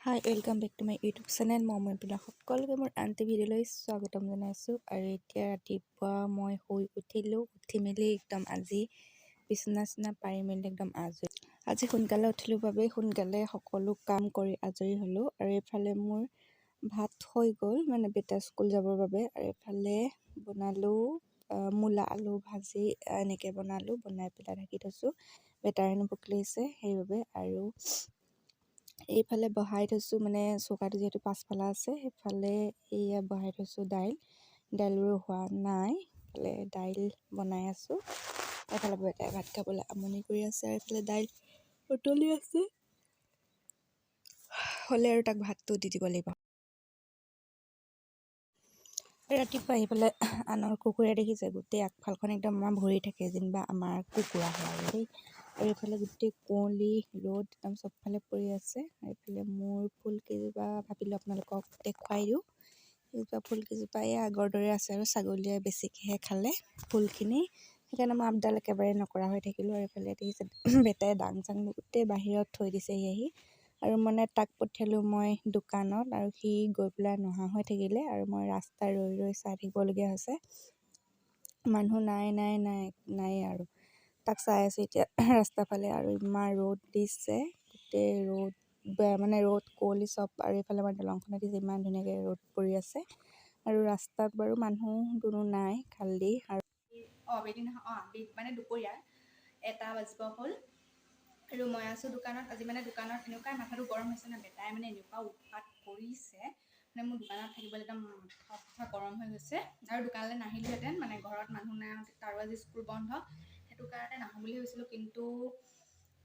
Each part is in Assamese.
Hi, welcome back to my YouTube channel. মই বিলাক সকলোকে মোৰ আনটি ভিডিঅ'লৈ স্বাগতম জনাইছোঁ। আৰু এতিয়া ৰাতিপুৱা মই শুই উঠিলোঁ। উঠি মেলি একদম আজি বিচনা চিচনা পাৰি মেলি একদম আজৰি। আজি সোনকালে উঠিলোঁ বাবেই সোনকালে সকলো কাম কৰি আজৰি হ'লোঁ। আৰু এইফালে মোৰ ভাত হৈ গ'ল, মানে বেটা স্কুল যাবৰ বাবে। আৰু এইফালে বনালোঁ মূলা আলু ভাজি, এনেকৈ বনালোঁ, বনাই পেলাই ঢাকি থৈছোঁ। বেটাৰ হেনো ভোক লাগিছে, সেইবাবে। আৰু এইফালে বহাই থৈছোঁ, মানে চৌকাটো যিহেতু পাছফালে আছে, সেইফালে এয়া বহাই থৈছোঁ দাইল। দাইলবোৰ হোৱা নাই, এইফালে দাইল বনাই আছোঁ। এফালে বেটাই ভাত খাবলৈ আমনি কৰি আছে আৰু এইফালে দাইল উতলি আছে। হ'লে আৰু তাক ভাতটো দি দিব লাগিব। ৰাতিপুৱা আহি পেলাই আনৰ কুকুৰা দেখিছে, গোটেই আগফালখন একদম আমাৰ ভৰি থাকে, যেনিবা আমাৰ কুকুৰা হয় আৰু দেই। আৰু এইফালে গোটেই কুঁৱলী, ৰ'দ একদম চবফালে পৰি আছে। আৰু এইফালে মোৰ ফুল কেইজোপা ভাবিলোঁ আপোনালোকক দেখুৱাই দিওঁ। এইজোপা ফুল কেইজোপা এই আগৰ দৰে আছে আৰু ছাগলীয়ে বেছিকৈহে খালে ফুলখিনি, সেইকাৰণে মই আপডাল একেবাৰে নকৰা হৈ থাকিলোঁ। আৰু এইফালে দেখিছে, বেটাই দাং চাং গোটেই বাহিৰত থৈ দিছেহি আহি। আৰু মানে তাক পঠিয়ালোঁ মই দোকানত আৰু সি গৈ পেলাই নহা হৈ থাকিলে আৰু মই ৰাস্তাত ৰৈ ৰৈ চাই থাকিবলগীয়া হৈছে। মানুহ নাই, নাই, নাই, নাই আৰু তাক চাই আছোঁ এতিয়া ৰাস্তাৰ ফালে। আৰু ইমান ৰ'দ দিছে, গোটেই ৰ'দ, মানে ৰ'দ, কুঁৱলী চব। আৰু এইফালে আমাৰ দলংখনত দিছে, ইমান ধুনীয়াকৈ ৰ'দ পৰি আছে। আৰু ৰাস্তাত বাৰু মানুহ দুনুহ নাই, খালী। আৰু অঁ, আবেলি নহয়, অঁ, আবেলি মানে দুপৰীয়া 1টা বাজিব হ'ল আৰু মই আছোঁ দোকানত। আজি মানে দোকানত এনেকুৱাই মাথাটো গৰম হৈছে ন, বেটাই মানে এনেকুৱা উৎপাত কৰিছে, মানে মোৰ দোকানত থাকিবলৈ একদম মাথা চাথা গৰম হৈ গৈছে। আৰু দোকানলৈ নাহিলোহেঁতেন, মানে ঘৰত মানুহ নাই, তাৰো আজি স্কুল বন্ধ, সেইটো কাৰণে নাহোঁ বুলি ভাবিছিলোঁ। কিন্তু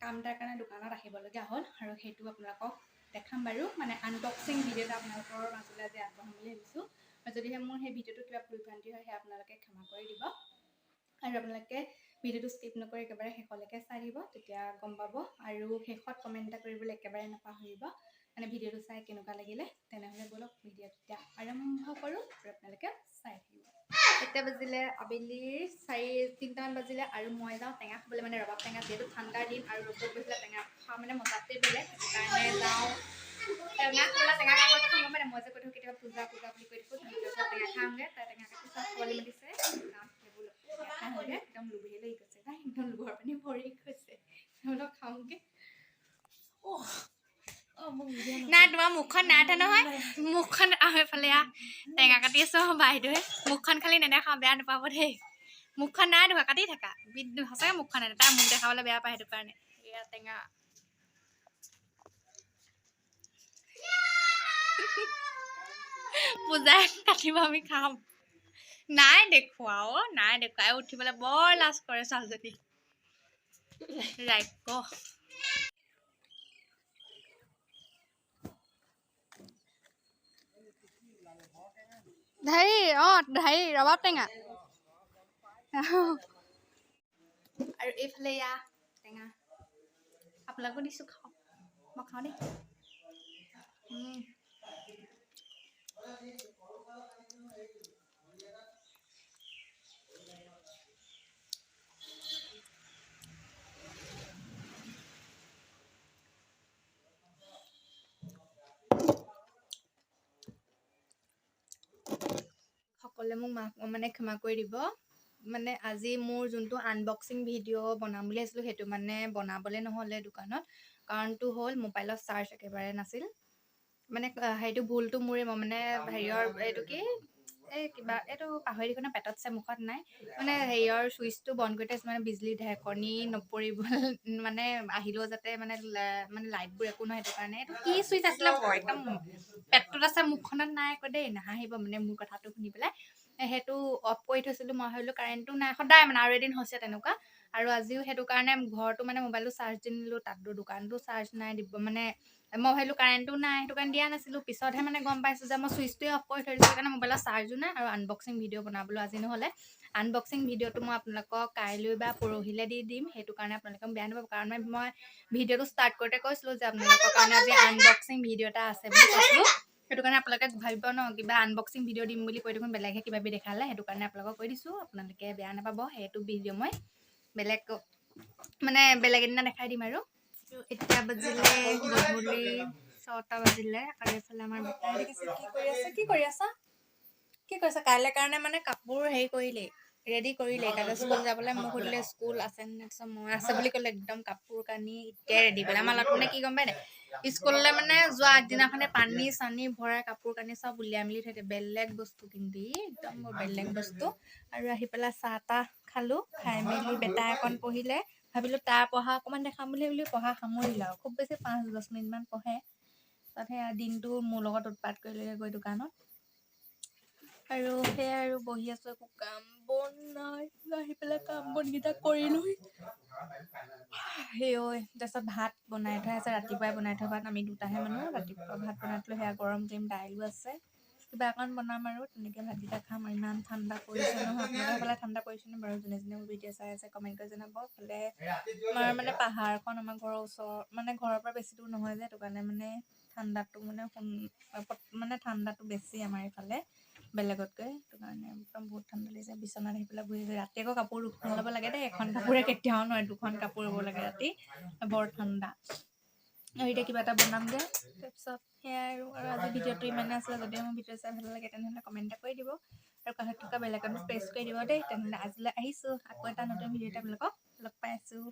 কাম এটাৰ কাৰণে দোকানত আহিবলগীয়া হ'ল আৰু সেইটো আপোনালোকক দেখাম বাৰু। মানে আনবক্সিং ভিডিঅ' এটা আপোনালোকৰ মাজলৈ আজি আগবঢ়াম বুলি ভাবিছোঁ। আৰু যদিহে মোৰ সেই ভিডিঅ'টো কিবা ভুল ভ্ৰান্তি হয়, সেয়া আপোনালোকে ক্ষমা কৰি দিব। আৰু আপোনালোকে ভিডিঅ'টো স্কিপ নকৰি একেবাৰে শেষলৈকে চাই দিব, তেতিয়া গম পাব। আৰু শেষত কমেণ্ট এটা কৰিবলৈ একেবাৰে নাপাহৰিব, মানে ভিডিঅ'টো চাই কেনেকুৱা লাগিলে। তেনেহ'লে ব'লক, ভিডিঅ'টো এতিয়া আৰম্ভ কৰোঁ আৰু আপোনালোকে চাই থাকিব। এতিয়া বাজিলে আবেলিৰ 3:30মান বাজিলে আৰু মই যাওঁ টেঙা খাবলৈ, মানে ৰবাব টেঙা। যিহেতু ঠাণ্ডাৰ দিন আৰু ৰ'দত গৈছিলে টেঙা খোৱা মানে মজাটোৱেই বেলেগ, সেইটো কাৰণে যাওঁ টেঙা খাবলৈ। টেঙা খাব খাওঁ, মানে মই যে কৈ থাকোঁ কেতিয়াবা পূজা পূজা বুলি কৈ থাকোঁ, তাহাঁতৰ টেঙা খাওঁগৈ। তাই টেঙা কাটি চব খাবলৈ মাতিছে, যাওঁ সেইবোৰ টেঙা খাই আহোঁগৈ। একদম লোভেই লাগি গৈছে, তাই একদম লোভৰ পানী ভৰি গৈছে, তেওঁলোক খাওঁগৈ। নাই, তোমাৰ মুখখন নাই উঠা নহয়, মুখখন। আৰু এইফালে টেঙা কাটি আছোঁ বাইদেৱে। মুখখন খালি নেদেখাওঁ, বেয়া নাপাব দেই। মুখখন নাই দেখুৱা, কাটি থাকা। সঁচাকৈ মুখখন নাই, তাৰ মুখ দেখাবলৈ বেয়া পায়, সেইটো কাৰণে। এয়া টেঙা পূজাই কাটিব, আমি খাম। নাই দেখুৱা অ', নাই দেখুৱা। উঠিবলৈ বৰ লাজ কৰে ছোৱালীজনী, ৰাইক। হেৰি, অঁ, হেৰি, ৰবাব টেঙা। আৰু এইফালে এয়া টেঙা আপোনালোকো দিছোঁ, খাওক। মই খাওঁ দেই। সকলোৱে মোক মাফ, মানে ক্ষমা কৰি দিব। মানে আজি মোৰ যোনটো আনবক্সিং ভিডিঅ' বনাম বুলি ভাবিছিলোঁ, সেইটো মানে বনাবলৈ নহ'লে দোকানত। কাৰণটো হ'ল মোবাইলত চাৰ্জ একেবাৰে নাছিল। মানে সেইটো ভুলটো মোৰে। মই মানে হেৰিয়ৰ, এইটো কি, এই কিবা এইটো পাহৰি থাকিলোঁ ন, পেটত আছে মুখত নাই। মানে হেৰিয়ৰ চুইচটো বন্ধ কৰি থৈছোঁ, মানে বিজুলী ঢেৰেকনি নপৰিব, মানে আহিলেও যাতে মানে লাইটবোৰ একো নহয়, সেইটো কাৰণে। এইটো কি চুইচ আছিলে, একদম পেটটোত আছে মুখখনত নাই আকৌ দেই, নাহাঁহিব মানে মোৰ কথাটো শুনি পেলাই। সেইটো অফ কৰি থৈছিলোঁ। মই ভাবিলোঁ কাৰেণ্টটো নাই সদায়, মানে আৰু এদিন হৈছে তেনেকুৱা। আৰু আজিও সেইটো কাৰণে ঘৰতো মানে মোবাইলটো চাৰ্জ দি নিলোঁ, তাতো দোকানতো চাৰ্জ নাই দিব। মানে মই ভাবিলোঁ কাৰেণ্টটো নাই, সেইটো কাৰণে দিয়া নাছিলোঁ। পিছতহে মানে গম পাইছোঁ যে মই চুইচটোৱে অফ কৰি থৈ দিছোঁ, সেইকাৰণে মোবাইলত চাৰ্জো নাই আৰু আনবক্সিং ভিডিঅ' বনাবলৈ আজি নহ'লে। আনবক্সিং ভিডিঅ'টো মই আপোনালোকক কাইলৈ বা পৰহিলৈ দি দিম, সেইটো কাৰণে আপোনালোকে বেয়া নাপাব। কাৰণ মই ভিডিঅ'টো ষ্টাৰ্ট কৰোঁতে কৈছিলোঁ যে আপোনালোকৰ কাৰণে আজি আনবক্সিং ভিডিঅ' এটা আছে বুলি কৈছিলোঁ। সেইটো কাৰণে আপোনালোকে ভাবিব ন, কিবা আনবক্সিং ভিডিঅ' দিম বুলি কৈ দেখোন বেলেগহে কিবা কিবি দেখালে। সেইটো কাৰণে আপোনালোকক কৈ দিছোঁ, আপোনালোকে বেয়া নাপাব। সেইটো ভিডিঅ' মই বেলেগ, মানে বেলেগ এদিনা দেখাই দিম। আৰু এতিয়া বাজিলে গধূলি 6টা বাজিলে। আৰু এইফালে আমাৰ বেটাই দেখিছে কি কৰি আছে, কি কৰি আছা, কি কৰিছা? কাইলৈ কাৰণে মানে কাপোৰ হেৰি কৰিলেই, ৰেডি কৰিলেই। কাইলৈ স্কুল যাবলৈ মোক সুধিলে স্কুল আছে নে নাই, তাৰপিছত মই আছে বুলি ক'লে। একদম কাপোৰ কানি এতিয়াই ৰেডি কৰিলে। আমাৰ ল'ৰাটো মানে কি গম পাই নাই, স্কুললৈ মানে যোৱা আগদিনাখনে পানী চানী ভৰাই কাপোৰ কানি চব উলিয়াই মেলি থৈ দিয়ে। বেলেগ বস্তু কিন্তু ই একদম বৰ বেলেগ বস্তু। আৰু আহি পেলাই চাহ তাহ খালোঁ। খাই মেলি বেটাই অকণ পঢ়িলে। ভাবিলোঁ তাৰ পঢ়া অকণমান দেখাম বুলি ভাবিলোঁ, পঢ়া সামৰিলে আৰু খুব বেছি 5-10 মিনিটমান পঢ়ে। তাত সেয়া দিনটো মোৰ লগত উৎপাত কৰিলেগৈ গৈ দোকানত। আৰু সেয়াই আৰু বহি আছোঁ, একো কাম বন নাই। আহি পেলাই কাম বনকেইটা কৰিলোঁ। সেই ঐ, তাৰপিছত ভাত বনাই থোৱা আছে, ৰাতিপুৱাই বনাই থোৱা ভাত। আমি দুটাহে মানুহ, ৰাতিপুৱা ভাত বনাই থ'লোঁ, সেয়া গৰম কৰিম। দাইলো আছে, কিবা অকণ বনাম আৰু তেনেকৈ ভাতকেইটা খাম। আৰু ইমান ঠাণ্ডা পৰিছে নহয়। আপোনালোকৰ সেইফালে ঠাণ্ডা পৰিছেনে বাৰু? যোনে যোনে মোৰ ভিডিঅ' চাই আছে, কমেণ্ট কৰি জনাব। এইফালে আমাৰ মানে পাহাৰখন আমাৰ ঘৰৰ ওচৰ, মানে ঘৰৰ পৰা বেছি দূৰ নহয় যে, সেইটো কাৰণে মানে ঠাণ্ডাটো মানে মানে ঠাণ্ডাটো বেছি আমাৰ এইফালে বেলেগতকৈ। সেইটো কাৰণে একদম বহুত ঠাণ্ডা লাগিছে। বিচনাত আহি পেলাই বহি আছোঁ। ৰাতি আকৌ কাপোৰ দুখন ল'ব লাগে দেই, এখন কাপোৰে কেতিয়াও নহয়, দুখন কাপোৰ ল'ব লাগে ৰাতি, বৰ ঠাণ্ডা। আৰু এতিয়া কিবা এটা বনামগৈ, তাৰপিছত সেয়াই আৰু। আৰু আজি ভিডিঅ'টো ইমানে আছিলে। যদি মোৰ ভিডিঅ' চাই ভাল লাগে, তেনেহ'লে কমেণ্ট এটা কৰি দিব আৰু কাষত থকা বেল আইকনটো প্ৰেছ কৰি দিব দেই। তেনেহ'লে আজিলৈ আহিছোঁ, আকৌ এটা নতুন ভিডিঅ'ত আপোনালোকক লগ পাই আছোঁ।